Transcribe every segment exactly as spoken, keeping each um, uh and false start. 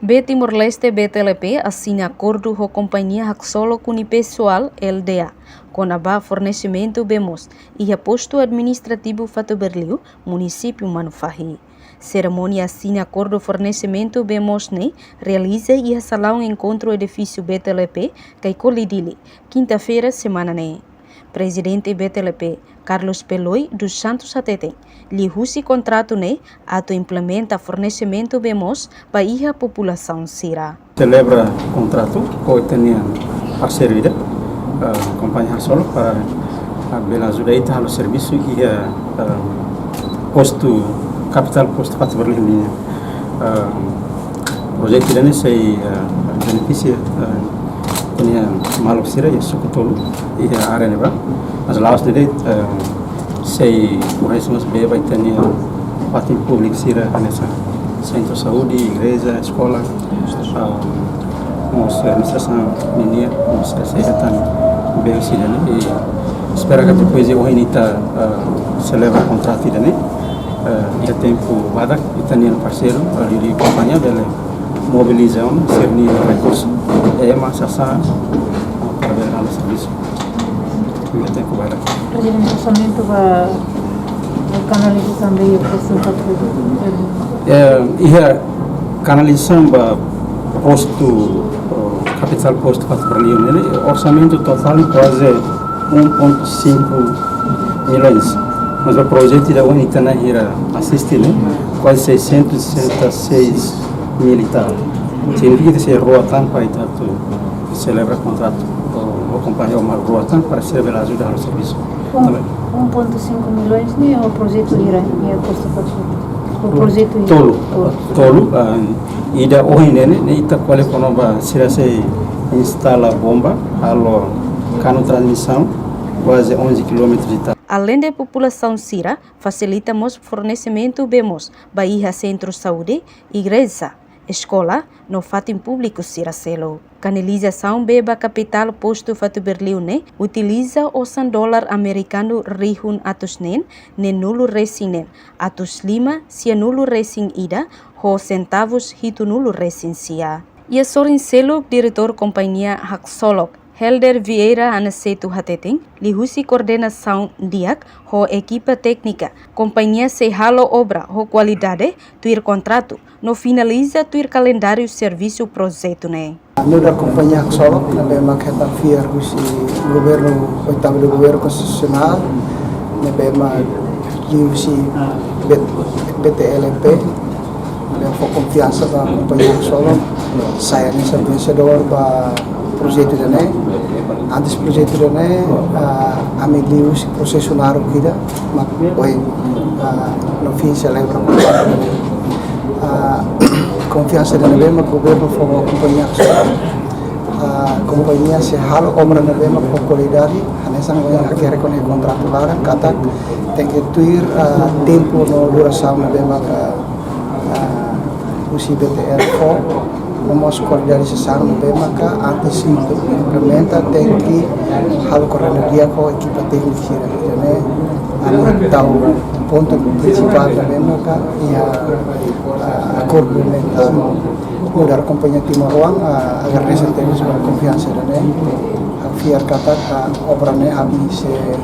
B Timor-Leste, B T L P, asina akordu ho kompañia Haksolok Unipessoal, L D A, kona-ba fornesimentu bee moos iha Postu Administrativu Fatuberliu, Munisípiu Manufahi. Serimónia asina akordu fornesimentu bee moos ne'e realiza iha Salaun Enkontru Edifísiu B T L P, Caicoli, Dili, kinta-feira semana ne'e. Prezidente B T L P, Carlos Peloi dos Santos hateten, liuhusi kontratu ne'e atu implementa fornesimentu bee moos ba iha populasaun sira. Selebra kontratu ho ita-nia parseiru ida, ah, kompañia Haksolok para, ah, bele ajuda ita halo servisu iha, ah, postu, kapitál postu Fatuberliu nian. Ah, projetu ida-ne'e sei, ah, benefisia, ah, ita-nia maluk sira iha suku tolu, iha área ne'ebá. Mas la'ós de'it, ah, sei oferese mós bee ba ita-nia fatin públiku sira hanesan sentru saúde, igreja, eskola, ah, mós administrasaun nian, mós sei hetan bee sira-ne'e. I espera katak depois de ohin ita, ah, selebra kontratu ida-ne'e, ah, iha tempu badak, ita-nia parseiru, ah, liuliu kompañia bele mobiliza ona sira-nia rekursu, ema sasán, ah, para bele halo servisu. Iha tempu badak. Prezidente, orsamentu ba kanalizasaun bee iha postu Fatuberliu? Eh, iha kanalizasaun ba postu, oh, kapitál postu Fatuberliu ne'e, orsamentu totál kuaze um ponto cinco milhões. Mas ba projetu ida ohin ita-nia hira asiste ne'e, kuaze seiscentos e sessenta e seis mil e tal. Signifika se rua tan para ita atu selebra kontratu ho, ho kompañia ho maluk rua tan para sira bele ajuda halo servisu. Um, Também. Um ponto cinco milhões ne'e ho projetu hira, ne'e postu Fatuberliu. Ho projetu hira. Tolu. Tolu. Tolu, ah, ida ohin ne'e, ne'e ita ko'alia kona-ba sira sei instala bomba, halo kanu transmisaun, kuaze onze quilômetros e tal. Aleinde populasaun sira, fasilita mós fornesimentu bee moos ba iha sentru saúde, igreja, eskola, no fatin públiku sira seluk. Kanalizasaun bee ba kapitál postu Fatuberliu ne'e utiliza osan dolar amerikanu rihun atus neen neenulu resin neen, atus lima sianulu resin ida, ho sentavus hitunulu resin sia. Iha sorin seluk, diretór kompañia Haksolok, Helder Vieira Anaseto hateten, liuhusi koordenasaun di'ak ho ekipa téknika, kompañia sei halo obra ho kualidade, tuir kontratu, no finaliza tuir kalendáriu servisu projetu ne'e. Nu'udar kompañia Haksolok, ne'ebé mak hetan fiar husi governu, oitavu governu konstitusionál, ne'ebé mak liuhusi B-, B T L P, ne'ebé fó konfiansa ba kompañia Haksolok, sai hanesan vensedór ba projetu ida-ne'e. Antes projetu ida-ne'e, ah, ami liuhusi prosesu naruk ida, mak ohin, ah, no fin selebra. Ah, konfiansa ida ne'ebé mak governu fó ba kompañia Haksolok. Ah, kompañia sei halo obra ne'ebé mak ho kualidade, hanesan ohin hakerek ona iha kontratu laran, katak tenke tuir, ah, tempu no durasaun ne'ebé mak, ah, ah, husi B T L fó, no mós kualidade sasán ne'ebé maka antes implementa tenke halo koordenasaun di'ak ho ekipa téknika sira. Jadi, ami tau pontu prinsipál ne'ebé maka iha, ah, akordu ne'e. Nu'udar kompañia timoroan, ah, agradese tebes ba konfiansa ida-ne'e. Ha'u fiar katak, ah, obra ne'e ami sei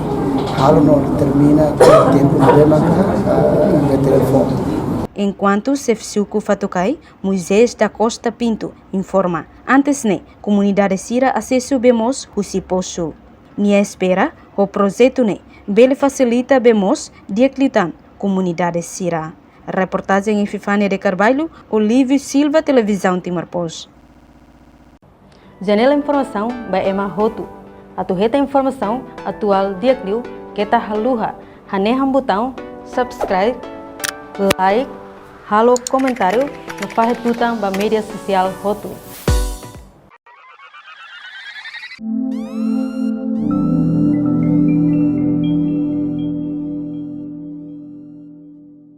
halo no termina iha tempu ne'ebé maka, ah, B T L fó. Enkuantu xefe suku Fatukai, Moisés da Costa Pinto, informa, antes ne'e, komunidade sira asesu bee moos husi posu. Nia espera, ho projetu ne'e, bele fasilita bee moos di'ak liután komunidade sira. Reportajen Epifania de Carvalho, Olívio Silva, Televizaun Timor Post. Janela informasaun ba ema hotu. Atu hetan informasaun atuál di'ak liu, keta haluha hanehan butaun subscribe, like, halo komentáriu, no fahe tutan ba média sosiál hotu.